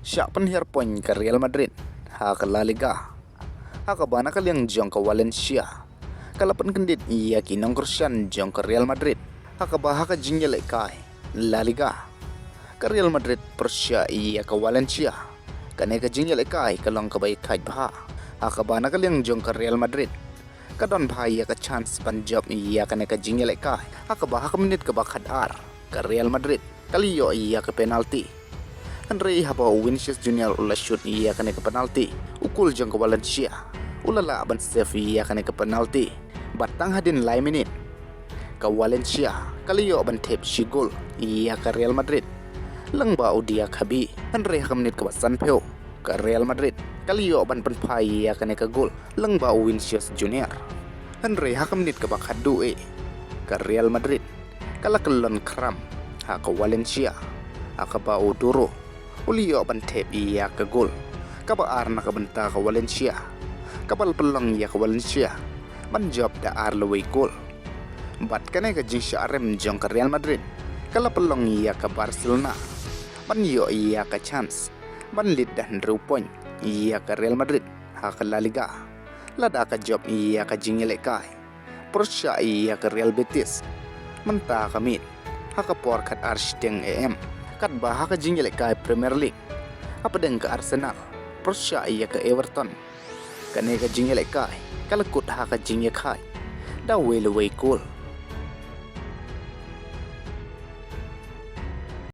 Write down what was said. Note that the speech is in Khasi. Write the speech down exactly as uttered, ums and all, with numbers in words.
Shah pynhiar point ka Real Madrid ha ka La Liga, ha kaba na ka liang jong ka Valencia ka la pynkyndit ïa ki nongkyrshan jong ka Real Madrid, ha kaba ha ka jingïalehkai La Liga ka Real Madrid pyrshah ïa ka Valencia. Kane ka jingïalehkai ka long kaba ïakhaid bha, ha kaba na ka liang jong ka Real Madrid ka don bha ïa ka chance ban jop ïa kane ka jingïalehkai, ha kaba ha ka minit kaba khatar ka Real Madrid ka la ïoh ïa ka penalty. Hynrei haba u Vinicius Junior u la shoot ïa kane ka penalty, u goal jong ka Valencia u la lah ban save ïa kane ka penalty. Bad tang hadien lai minit ka Valencia ka la ïoh ban thep shi goal ïa ka Real Madrid lyngba u Diakhaby. Hynrei ha ka minit kaba sanphew ka Real Madrid ka la ïoh ban pynphai ïa kane ka goal lyngba u Vinicius Junior. Hynrei ha ka minit kaba khatduh eh ka Real Madrid ka la kyllon khram ha ka Valencia, ha kaba u Duro u la ïoh ban thep ïa ka goal kaba ar na ka bynta ka Valencia, kaba la pynlong ïa ka Valencia ban jop da ar lawei goal. Bad kane ka jingshah rem jong ka Real Madrid ka la pynlong ïa ka Barcelona ban ïoh ïa ka chance ban lead da hynriew point ïa ka Real Madrid ha ka La Liga, lada ka jop ïa ka jingïalehkai pyrshah ïa ka Real Betis mynta ka miet ha ka por khatar shiteng A M. Katba ha ka jingïalehkai Premier League hapdeng ka Arsenal pyrshah ïa ka Everton, kane ka jingïalehkai ka la kut ha ka jingïakhaid da wei lawei goal.